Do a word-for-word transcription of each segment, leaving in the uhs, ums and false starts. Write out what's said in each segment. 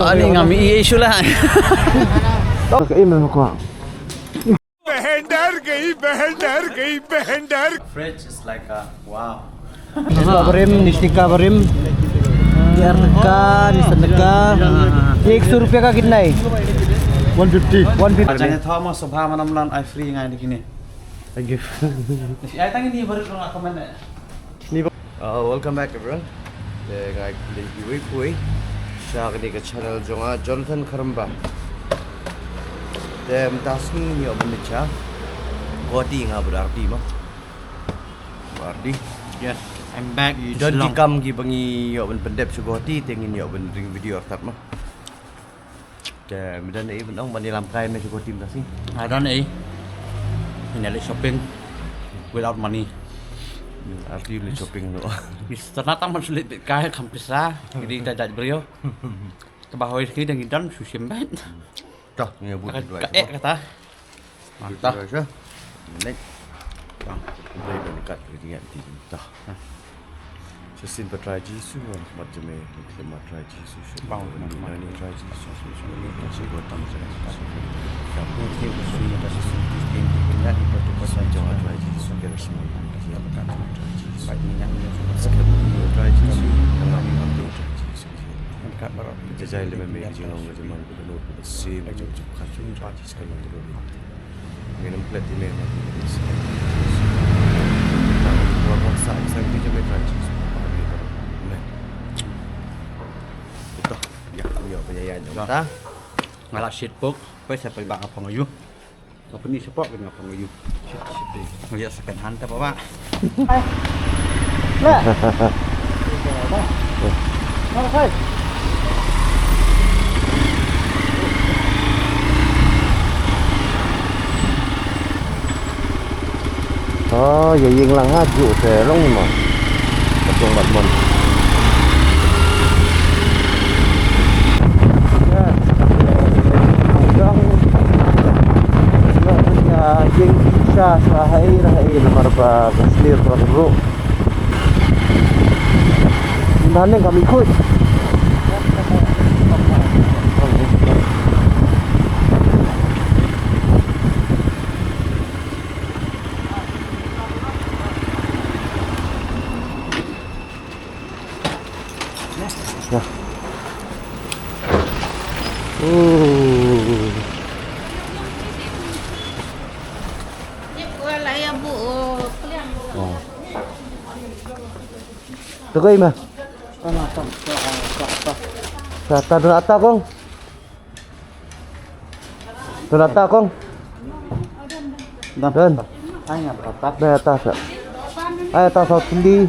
Ani ngam i issue lah. Ka email ko. बहन डर गई, बहन डर गई, बहन डर। Fridge is like a wow. Barim, Nistika Barim. Tiar teka, Nistan teka. ये एक सौ रुपये का कितना है? One fifty. One fifty. Acha ne thama sobha manam lan ai free ngai dikine. Thank you. Ai tang ini baru kena komen. Ni ba- Uh, welcome back everyone. Te ngai khublei ïa phi uwei pa uwei sha kane ka channel jong nga Jonathan Kharamba. Te mynta sngi ngi ïoh ban leit sha Guwahati nga bad Ardi mo. Ardi. Yes, I'm back. Don ki kam kiba ngi ïoh ban pyndep sha Guwahati te ngin ïoh ban ring video artat mo. Te me don ei ban ong ban ïalam kai me sha Guwahati mynta sngi? Nga don ei. Ngin ïa leit shopping without money. Hmm, arti leit shopping tu. Mister Natang man sulit bit kai kham pisa. Jadi kita jait briew. Kaba hoi ki dang don shu shim bait. Dah, ngi bud. Ka eh kata. Mantap. Dah. Next. Bang, boleh dekat ke dia di dah. Sa shisien pat Trai Jisu, mat jame, mat Trai Jisu, bang, mat ni Trai Jisu, Trai Jisu, mat Trai Jisu. Trai Jisu, Trai Jisu. Trai Jisu. Ngan ym plet ïa me. Nga la shit pok, peit sa peit ba nga phong ïa u. Nga pyni support ka nga phong ïa u. Nga ïa second hand ta ba. Oh, ïa ïing lang ha ju te long mo. Ka song bat mon. Ïa ïing sha sha hai ra hai namar ba ka slir ka ruh. Nane kami khuid. Ya. Uh. Oh. Tegoi mah. Sa ta don ata kong. Don ata kong. Don. Don. Ai ata sa. Ai ata sa tindi.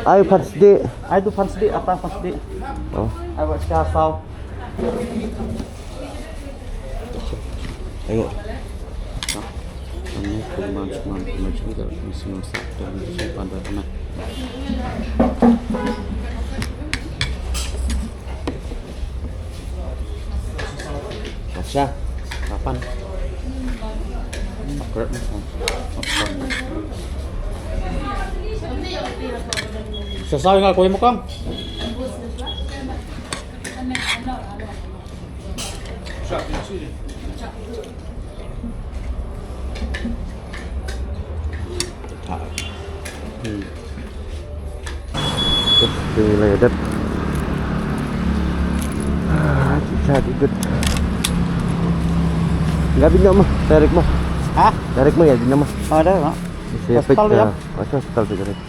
Ai phan sdi. Ai tu phan sdi, ata phan sdi. Oh. Ai ba cha saw. Tengok. Acha. Kapan? Akrab ni. Kapan? Sesal nga koi mukam. Nga bit noh mo, direct mo. Ha? Direct mo, nga bit noh mo. Ada, Mak. Hospital ya? Hospital direct.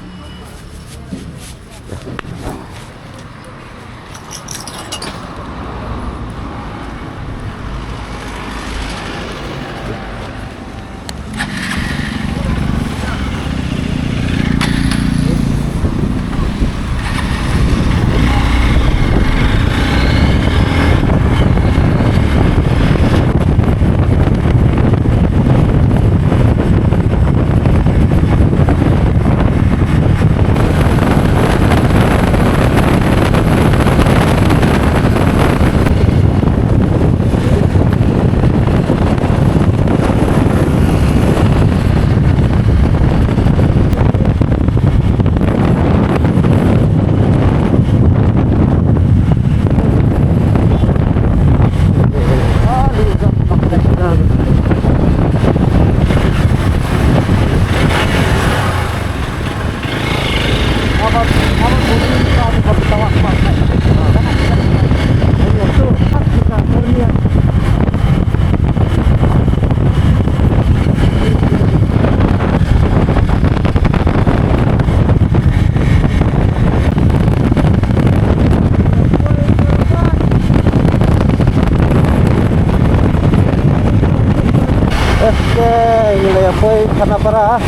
Khanapara.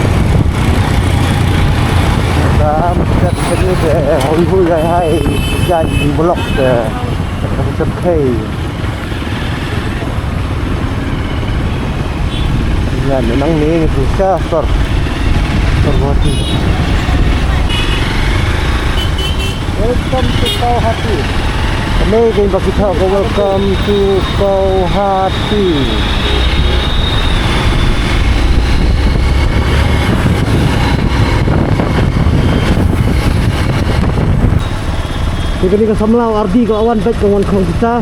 Tam tet kene de hoi hoi hai hai jan blok de. Kene de. Ïa, nang ni tu sa sor. Sor boti. Welcome to Kawhati. Amazing, ba kita ko welcome to Kawhati. Ni kane ka samla u Ardi ka wan bad ka wan khong kita.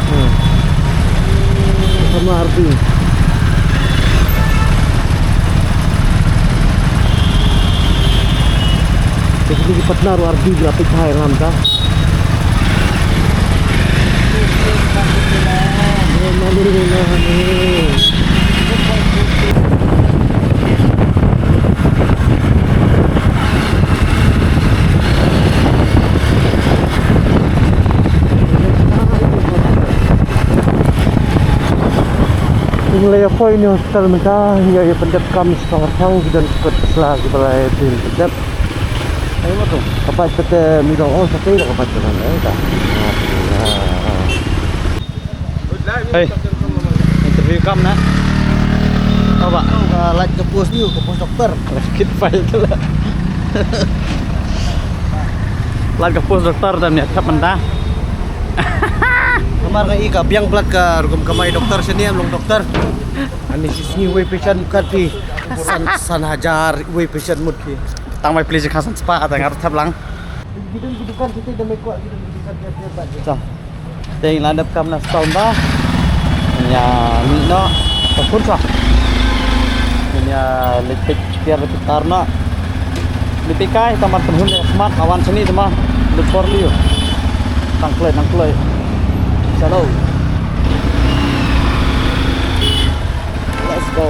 Hmm. Samla Ardi. Jadi ki partner u Ardi ki la peit bha ïa nga mynta. Kum la ïa poi ne hospital mynta, ïa, ïa pyndep kam sha ka thang, ki don ki kot sla kiba la ïa pyndep. Ai ma tu, ka pait kata mi dong ong sa kei da ka pait kata ne ka. Hey, interview kam na. Apa? Ah, lait ka post ni, ka post doktor. Kit file tu lah. Lait ka post doktor dan ïa thap mynta. Namar nga i ka biang palat ka rukom kamai doktor shane, long doktor. Ani shisngi wei patient kat phi san, san hajar wei patient mut phi. Tang mai please ka san spah ta ngar thap lang. Gidon gidukan siti da mai kwah gidon gidukan biar biar bad. Sa. Te la dep kam na stone ba. Nya ni no. Ta phun sa. Nya lipit biar lipit tar na. Lipit kai ta mar phun ya smat awan sini tu ma. Look for you. Nang kloi, nang kloi. Chalo. Let's go.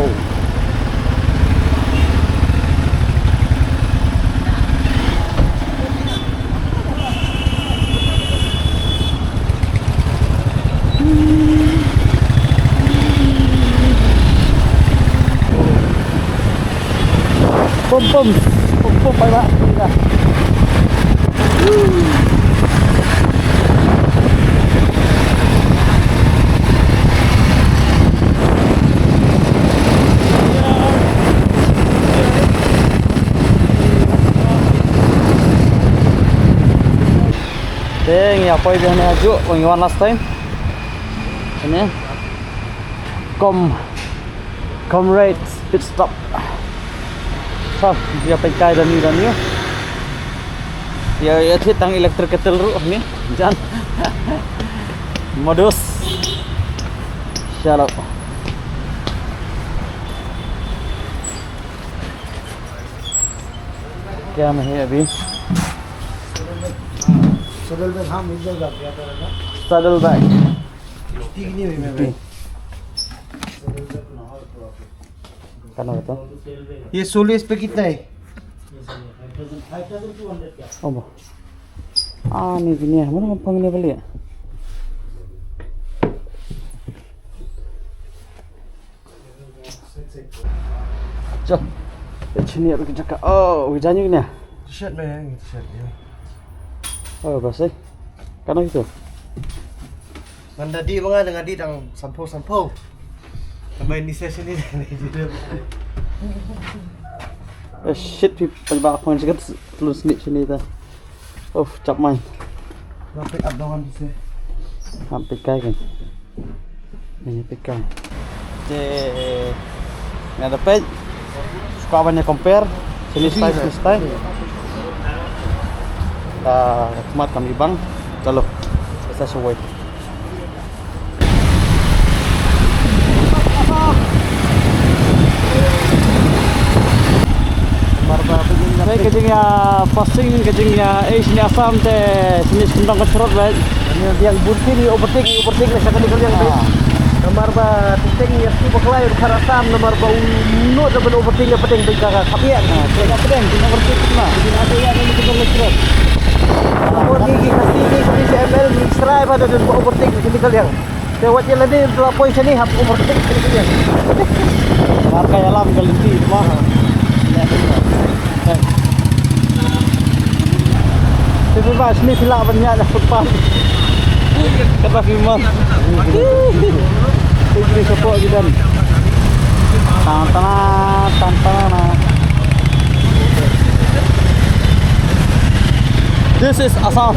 Pum pum. Pum pum, bye bye. Te ngi ïa poi biang ne ha ju, ngi wan last time. Ini. Kom, Comrade pit stop. Sa, ïa peit kai da ni da ni. Ïa, ïa thied tang electric kettle ruh ni. Jan. Modus. Shalom. क्या में है अभी? Saddle bag, हाँ, मिल जाएगा, क्या करेगा? Saddle bag. तीन ही में, में। कितना होता? ये सोलह इस पे कितना है? Oh, ah, ni bini, mana pang ni balik? Jom. Sini ruh kita ka. Oh, kita ni ni. T-shirt meh, yang T-shirt ya. Oh, bas eh. Kana gitu. Ngan da dih ba nga da nga dih dang sanphew sanphew. Namar ini session ni. Eh, shit, phi paidbah pang jigat telun sni sini ta. Uf, chap main. Nga pick up da wan se. Nga pick kai kan. Ni pick kai. Te nga da peit. Suka ban ïa compare. Sini style, sini style. Ah, khmat kam ibang. Chalo. Sa shawai. Ka jingïa passing, ka jingïa, eh, shini Assam te shini skyndong ka shrot, right? Ani biang bun ti ni overtake, overtake la sha kane ka liang, right? Ah. Namar ba teng ïa shu ba klai u khar Assam, namar ba u nud da ban overtake ïa pateng ba ka ka khap ïa. Ah, ka pateng, ka overtake na. Ni ate ïa ni ka shrot. Ko ni ki kasi ni ki M L ni srai ba da ban overtake kane ka liang. Te wat ïa lade la poi shane hap overtake. Mar ka ïalam ka lynti ma. Te phi ba shane phi lah ban ïaid na footpath. Kata phi ma. Phi kri support ki dan. Tang tang tang tang. This is Assam.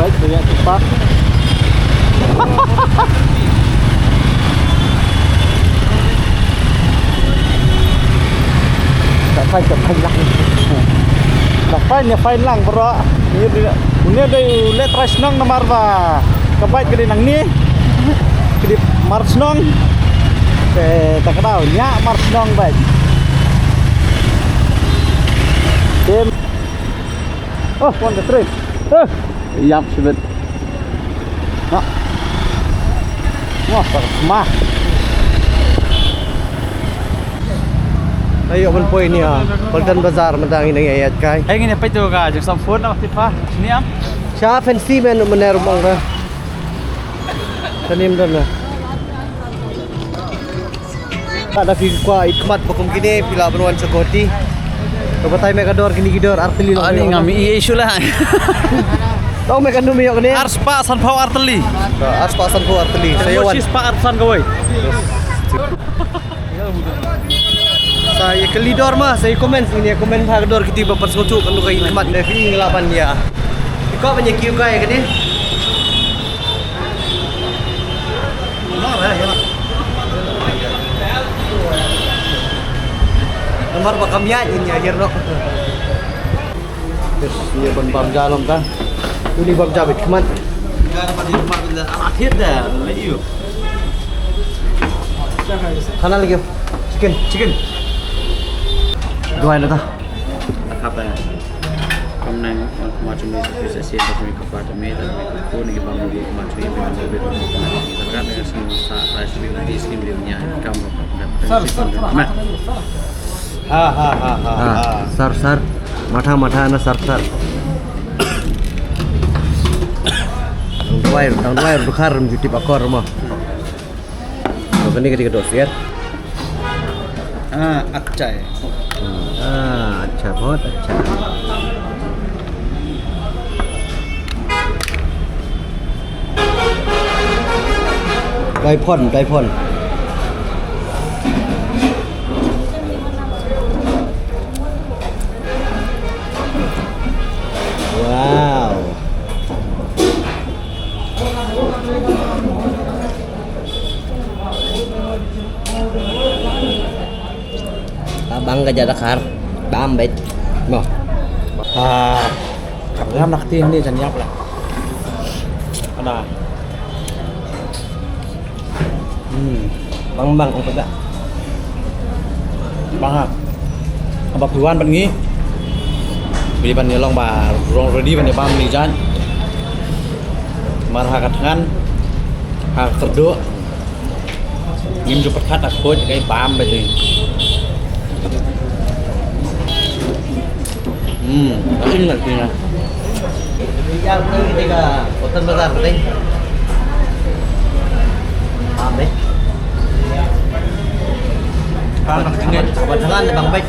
Baik, banyak cepat. Tak fine, tak fine lang. Tak fine, ïa fine lang, bro. Ini dia, ini dia u leh trai shnong namar ba ka bike ka dei nangne. Ka dei mar shnong. Te ta ka dei ïa mar shnong bike. Tem. Oh, one, two, three. Eh, ïap shibit. Ha. Wah, tak ma. Ayo ban poi ni ah. Paltan Bazar mynta ngi nang ïaid kai. Ai ngin ïa peit tu ka jingshong food na Tifa. Ni am. Sha fancy men mener bang ka. Tanim don na. Lada phi kwah ïa ki khmat ba kum kine phi lah ban wan sha Guwahati. Ka batai me ka dor kine ki dor ar tylli. Ani ngam ïohi shuh la. Tau me ka num ïoh kane. Ar spah sanphew ar tylli. Ar spah sanphew ar tylli. Sa ïa wan. Shi spah ar san kawei. Sa ïa kylli dor ma, sa ïa comment, ïa comment ha ka dor kiti ba pat sngewthuh kano ka ïa ki khmat ne phi ngi lah ban ïa. Ïa ka ban ïa kiew kai kane. Namar ba kam ïaid ïa ïa noh. Yes, ïa ban bam ja long ta. Uni bam ja bit khmat. Ïa ban ïa khmat da. Ah, thit da. Lei ïu. Khana lagi. Chicken, chicken. Duai na ta. Khap eh. Kam nang wan khmat jong ni sa pisa sien ta kami khap ta me ta kami khap ko ni bam ni khmat jong ni bam ni bam ni khmat ni ta kan ni sini sa ta sini ni sini ni nya kam ro khap da. Sir, sir, sir. Ha ha ha ha. Ah, ha. Sir, sir. Matha matha na sir, sir. Dang duai, dang duai, dukhar, jutip akor mo. Kani kani ka dok siat. Ah, achai. Ah, acha, bahut acha. Dai phon, dai phon. Wow. Ka bang ka jada khar. Bam bet. Mo. Ah, ka bang nak ti ni jan ïap lah. Ada. Hmm. Bang bang ong peda. Bang ha. Aba tuan ban ngi. Bi ban ïa long ba rong ready ban ïa bam ni jan. Mar ha ka thngan. Ha ka kyrduh. Ngim ju pyrkhat da khuid kai bam ba jing. Hmm, ka ing lagi na. Yang ni kita ka Hotel Bazar tadi. Bam eh. Bam eh. Bam eh.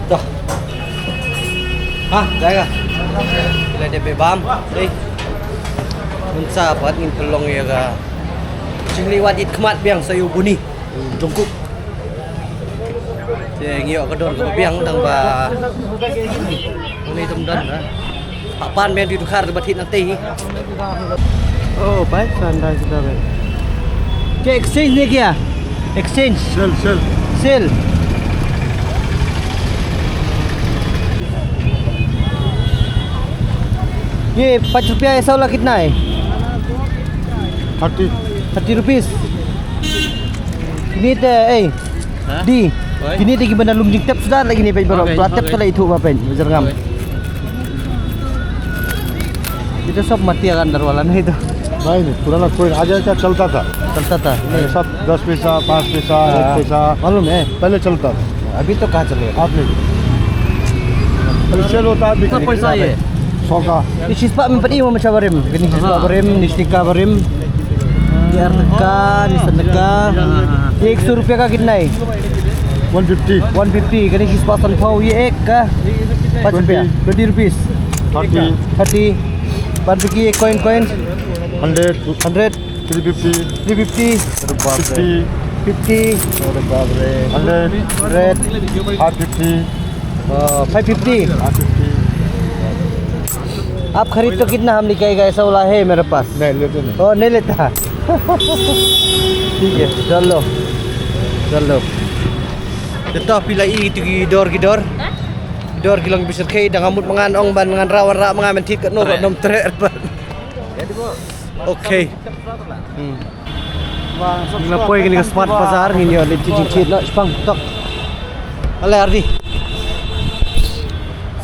Dah. Ha, dai ka. Ila dep bam. Dei. Mynta pat ngin pynlong ïa ka jingleh wad ïit khmat biang sa ïa u Buni. Jongkuk. Te ngi ïoh ka dor kaba biang tang ba. Uni tum don ha. Papan biang di dukhar ba thit nang tei. Oh, bhai, sandal kita, bhai. क्या exchange नहीं किया? Exchange. Sell, sell. Sell. ये पाँच रुपया ऐसा वाला कितना है? Thirty. Thirty rupees. Ini teh, eh. Ha? Di. Oi. Kini teh ki benda lum jingtep suda lagi ni pej baru. Okay, tu atep okay. Tu lagi tu apa pej? Bajar ngam. Oi. Ito sob mati akan darwala na ito. नहीं, नहीं, पुराना कॉइन आगे क्या चलता था? चलता था, ये नहीं। सब दस पैसा, पाँच पैसा, एक हाँ। पैसा मालूम है। पहले चलता था। अभी तो कहाँ चलेगा? आप नहीं। अभी सेल होता है, कितना पैसा ये? सौ का। Ni shispah mynpet i mo, macam barim. Ni shispah हाँ। Barim, ni shitika barim. Ni arteka, ni sendeka। हाँ, हाँ, हाँ। ये एक सौ रुपया का कितना है? One fifty। One fifty, kane shispah sanphew, ये एक का पाँच रुपया। Twenty। Twenty rupees। Thirty। Thirty। Bad baki ये कॉइन, कॉइन। Hundred। Hundred। Three fifty। Three fifty। अरे बाप रे। Fifty। अरे बाप रे। Hundred। Hundred। Five fifty। ओ, five fifty। Five fifty। आप खरीद तो कितना हम निकालेगा, ऐसा वाला है मेरे पास। नहीं, लेते नहीं। ओ, नहीं लेता। ठीक है, चलो। चलो। Te to phi la i tu ki dor ki dor. Dor ki long bishar khei dang amut mangan ong ban ngan rawan ra mangan men thit ka no rom tre. Okay. Hmm. Ngi la poi kane ka Smart Bazaar, ngin ïoh leit jingkit noh shipang tok. Ale Ardi.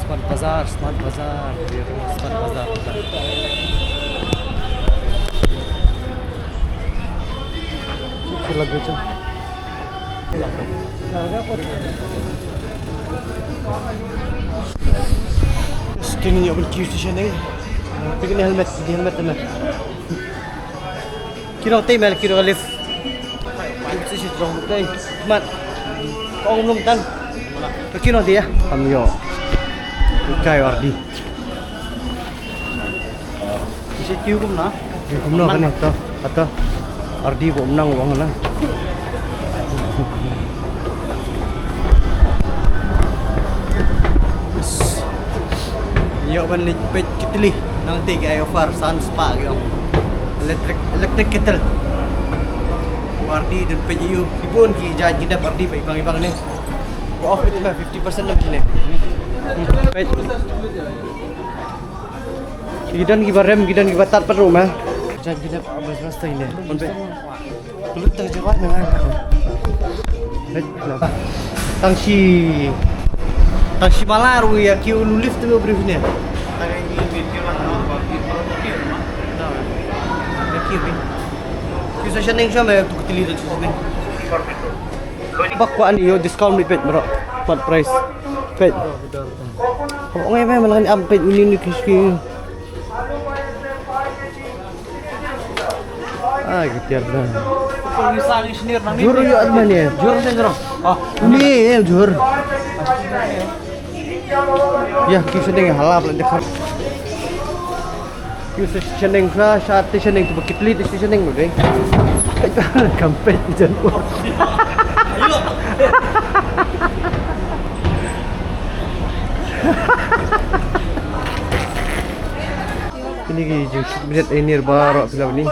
Smart Bazaar, Smart Bazaar, Smart Bazaar. Skin ïa ban queue station eh. Pik ne helmet, di helmet ne. Kino te mel kino lift. Queue station jong te. Mat. Ong lum tan. Kino dia? Am yo. Kai Ardi. Ise queue kumno? Queue kumno kane to? Ato. Ardi bo nang wang na. Ïoh ban leit peit ki tylli. Nangta ki ai offer san spah ki ong. Electric, electric kettle. Ardi don peit ïa u. Ki bun ki jait ki dep Ardi ba ibang ibang ne. Ko off peit ma fifty percent lam kine. Peit. Ki don kiba rem, ki don kiba tat pat ruh ma. Jan ki dep abas bas tai ne. Pun pe. Lut ta jawab ne ma. Lut la. Tang shi, tang shi mala ruh ïa ki ulu lift tu brief ne. Ki session ning shame tu ki tylli tu session ning. Ba kwah ni ïoh discount ni peit bro. Pat price. Peit. Ong ai ba malang am peit uni ni kiski. Ah, ki tiar da. Jur ïoh at mane. Jur ne jur. Ah, uni eh jur. Ya, ki sedeng halap la dekat. Ki session ning sa, sa session ning tu ba ki tylli session ning dei. Kam peit jan. Kine ki jingshoot minit eh nir baroh phi lah ban i.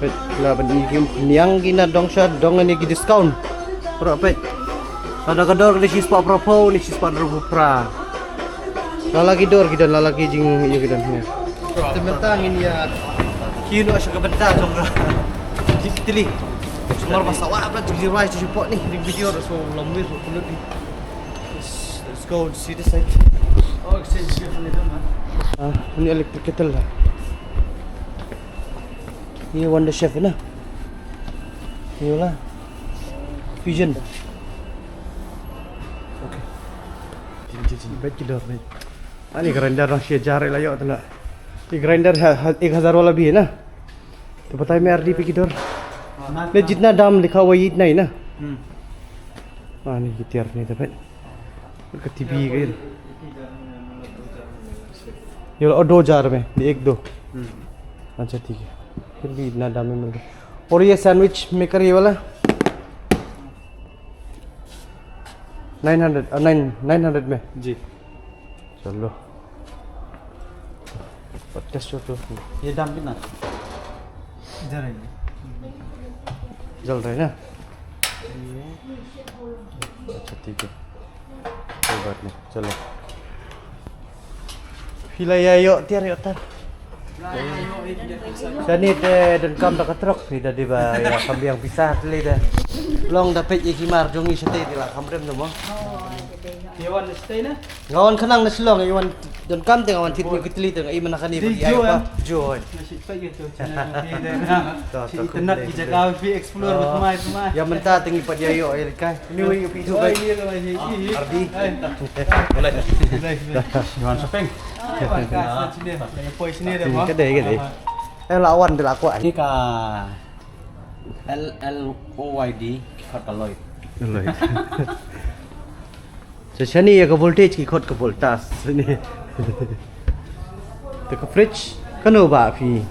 Peit, phi lah ban i ki ym khñiang ki na dong sha dong ne ki discount. Baroh peit. Lada ka dor ka dei shispah phra phew ne shispah hynriewphew phra. La la ki dor ki don, la la ki jing ïa ki don ne. Te mynta ngin ïa ki noh sha ka bynta jong ka. Ki tylli. Sumar ba sawa ba jing jirai sha shapoh ne. Ring video da so long wi so kulut ni. Let's go and see the site. Oh, exchange here from the man. Ah, ni electric kettle la. Ye Wonder Chef na. Ye la. Fusion. Okay. Jin, jin, jin. Bad ki dor, bad. Ani grinder dang shi hajar la ïoh tu la. Ye grinder ha, ha, ek hazar wala bhi hai na. To batai main Ardi phi ki dor. Ne jitna dam likha hua ye itna hi na. Hmm. Ani ki tiar ni to bad. Ka T V ka. Ye la, oh, do hajar mein, ye ek do. Hmm. Acha, theek hai. Phir bhi itna dam mein mil raha. Aur ye sandwich maker ye wala? Nine hundred, ah, nine, nine hundred mein. Ji. Chalo. Podcast show to. Ye dam kitna? Jal raha hai. Jal raha hai na? Ye. Acha, theek hai. Koi baat nahi. Chalo. Phi la ïa ïoh tiar ïoh tar. Shane te donkam da ka trok phi da dei ba ïa kham biang pisa te lei da. Long da peit ïa ki mar jong ngi shane te la kham rem da mo. Ye wan shane na? Nga wan khnang na Shillong, ye wan Don kam teng wan thit ni kitli teng i mana kani. Di bagi jo, ayo em? Pa. Jo, oi. Nasi tak gitu. To, to, internet kita kau pi explore. Oh. Mai, mai. Ya, mentah teng i pat ya yo, ya, kai. Ini wi pi tu, kai. Ini adalah ini. Ardi. Boleh. Boleh, boleh. You want shopping? Ai, wan ka sini. Lagi poi sini dah, Bang. Kedai, kedai. Eh, lawan dia laku ai. Ni ka L L O Y D, ki khot ka Lloyd. Lloyd. Sa shane ïa ka voltage ki khot ka voltas. Shane. Te ka fridge kano ba phi.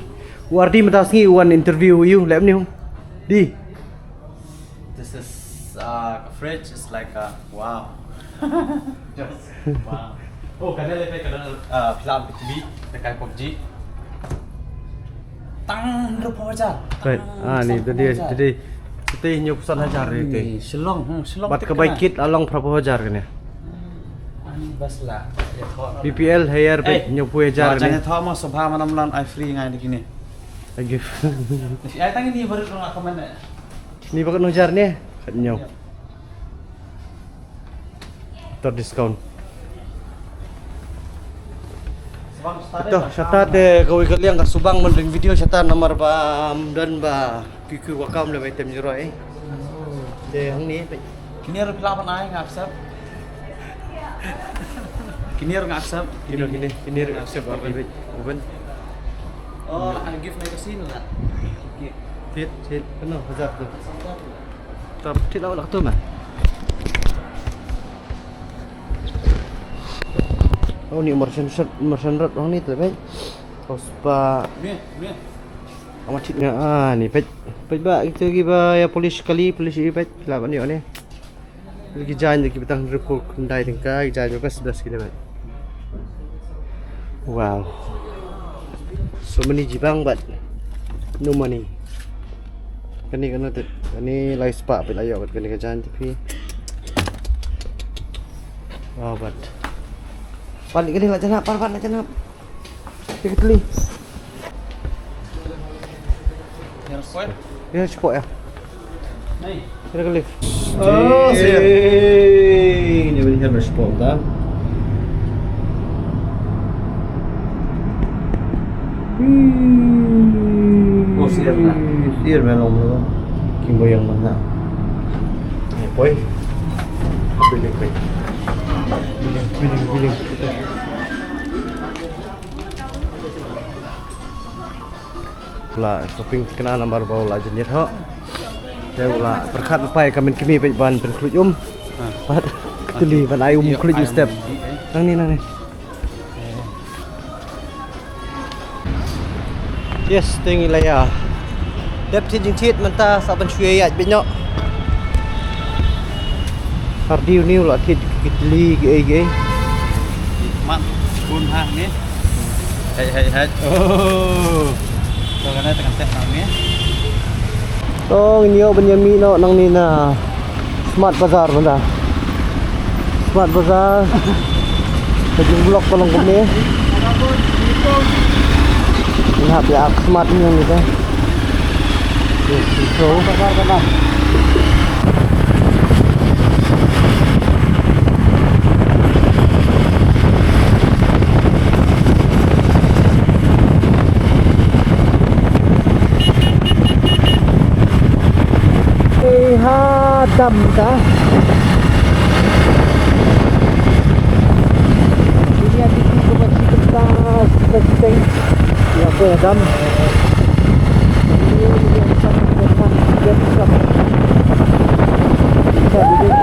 U Ardi mynta sngi u wan interview ïa u, leh mynne u. Di. This is, uh, ka fridge is like a, wow. Just wow. Oh, kane leh, kane, uh, phi lah ban phi, te kai PUBG. Tang hynriewphew hajar. Right. Tang ah, ni tadi, hynriewphew hajar. Tadi kita hynñiewphew san hajar ni te. Ni, Shillong, hmm, Shillong. Bad ka bai kit along hynriewphew hajar kane. Hmm, ani bas la. Ya, kho. B P L hire, eh, hynñiewphew hajar kane. Jangan tho mo, sabha manam lan ai free ngai di kine. Lagi. Ai tang ini baru dong aku mana. Ni ba katno hajar ne? Khathynñiew. Tor discount. To, shata te kawei ka liang ka subang ban ring video shata namar ba, um, don ba kiew kiew ka kam leh ba item jroi. Te hangne. Kine ruh phi lah ban ai nga accept. Kine ruh nga accept. Kine, kine, kine ruh accept. Open. Oh, I give magazine lah. Thied, thied, kano hajar tu. Tap, thied lah, lah tu mah. Oh, ni merchant, merchant road, oh, ni tu, baik. Kos pa. Ni, ni. Amat thied nga, ah, ni, baik. Baik, ba, kita lagi ba, ya, polish kali, polish i, baik. Lah, ba, ni, oh, ni. Lagi jain lagi batang hynriewphew khyndai tyngka, jain ba best best kine ba. Wow. So many jibang but no money. Kane kane te, kane lai spah phi la ïoh bad kane ka jain te phi. Wow, but. Pan kane la janap, pan, pan la janap. Te ka tli. Yang spot? Ya, spot ya. Ni. Kena ka lift. Oh, siap. Ni beri kan spot dah. Hmm. Oh, siap dah. Siap melong tu. Kimbo yang mana? Ni, poi. Bilik, bilik. Bilik, bilik, bilik. La shopping kane namar ba u la jynjar ho. Te u la pyrkhat ba phi ka myn kmie peit ban pynkhluit um. Pat tuli ban ai um khluit um step. Nang ni, nang ni. Yes, te ngi la ïa dep thied jingthied mynta sa ban shu ïaid beit noh. Ardi u ni u la thied ki tli ki ei ki ei. Mat bun ha ni. Hei, hei, hei. Oh. To kane tang teh ha ni. To ngin ïoh ban ïa mih noh nangne na Smart Bazar mynta. Smart Bazar. Ka jingblok ka long kumne. Ngi hap ïa ak smart ni ong kita. Yes, so. Eh, ha dam ta. Ini ada tu kemasi kertas, kertas. Ya, apa ya, dam? Ini yang sangat, sangat, sangat. Bisa duduk.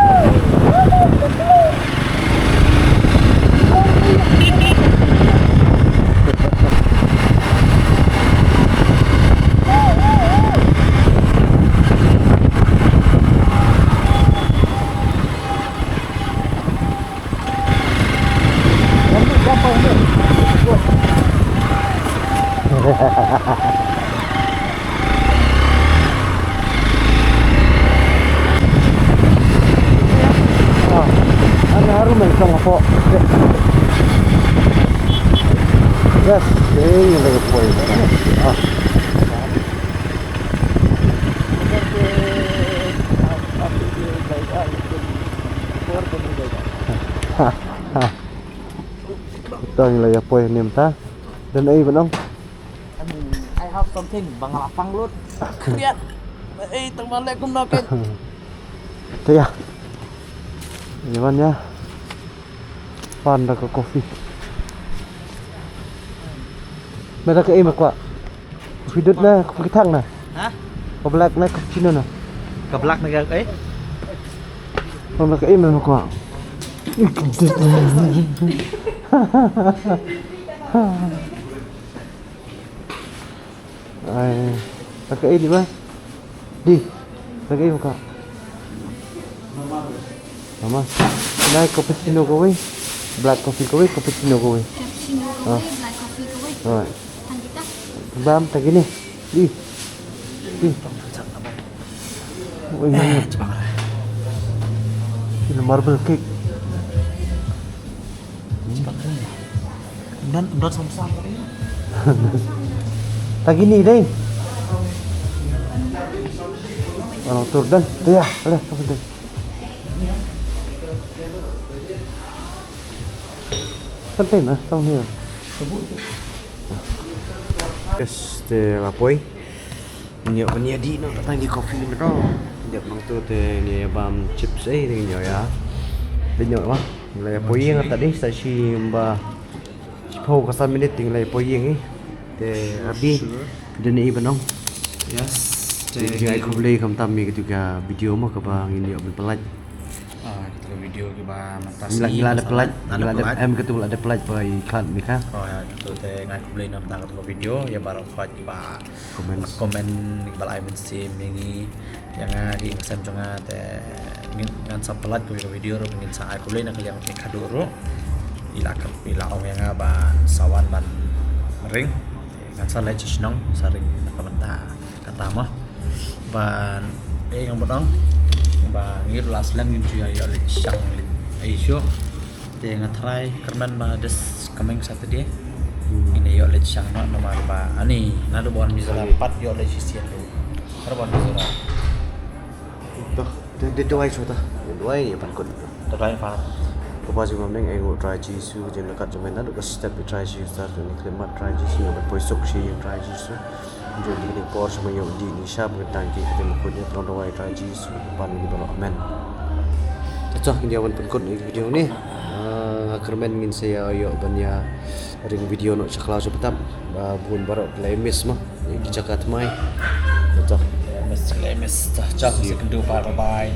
Ah, ani harum eh, kong hapoh. Yes, ini lagi poin. Ah. Ha, ha. Tang la ïa poi ne mynta. Don ei ban ong? I mean, I have something ba nga la pang lut. Kriat. Ei, tang ban leh kumno ken. Te ïa. Ïa ban ïa. Pan da ka coffee. Me da kaei me kwah? Coffee dut na, coffee thang na? Ha? Ka black na, cappuccino na? Ka black na ka, eh? Ka black, eh, me, me kwah. Ai, da kaei di ba? Di, da kaei me kwah? Mama. Nai cappuccino kawei. Black coffee kawei, cappuccino kawei. Cappuccino kawei, black coffee kawei. Alright. Tang kita. Bam, tang kine. Ih. Ih. Oi, eh, ini marble cake. Ndan, ndan samsam tadi. Tang kine dei. Orang tur dan. Te ïa, alah, apa dei? Santai mah, tang ni. Yes, te la poi. Nyo, nyo di no, tang di coffee ni to. Dep nang tu te ni bam chips eh, ni nyo ïa. Te nyo mah. La ïa poi ïing tadi, sa shi ba. Shiphew ka san minit te la ïa poi ïing eh. Te Abi, dei ne i ban ong? Yes. Te ngi ai khublei khamtam ïa katu ka video mo kaba ngin ïoh ban pyllait. Ah, katu ka video kiba mynta ngi la, ngi la da pyllait, ngi la da pyllait. Em, katu la da pyllait ba i khlad ni ka. Oh ïa, katu te ngi ai khublei namar katu ka video, ïa baroh kiba comment, comment, kiba la ai mynsiem ïa ngi. Ïa nga ki ngasem jong nga te ngin, ngan sa pyllait kawei ka video ruh, ngin sa ai khublei na ka liang ki khadduh ruh. I la ka, i la ong ïa nga ba sa wan ban ring. Te ngan sa leit sha shnong sa ring na ka bynta kata mo. Ban, eh, nga bad ong ba ngi ruh la slem ngin shu ïa ïoh leit shang leit ei shuh. Te nga tharai kyrmen ba this coming Saturday. Hmm. Ngin ïoh leit shang noh namar ba ani naduh ba wan Mizoram pat ïoh leit shisien ruh. Naduh ba wan Mizoram. Dah, dah, dah duwai shuh dah. Duwai ïa ban kut. Dah duwai Father. Kpa jong ngi mynne, ai nguh Trai Jisu, jingïaid jong me naduh ka step ïa Trai Jisu, tar kane khyllipmat Trai Jisu, ïa ban poi suk shi ïa Trai Jisu. Jong kine por sha ma ïoh dih ni sha ban tang ki kite mukut ïa tang duwai Trai Jisu, ban ni baroh. Amen. Te to ngin ïa wan pynkut ïa ki video ni. Ah, nga kyrmen ngin sa ïa ïoh ban ïa ring video noh sha khlaw sha btap. Ba bun baroh ki la miss mo. Ïa ki jaka thymmai. Te to. Miss, ki la miss. To, to, see you. Bye bye.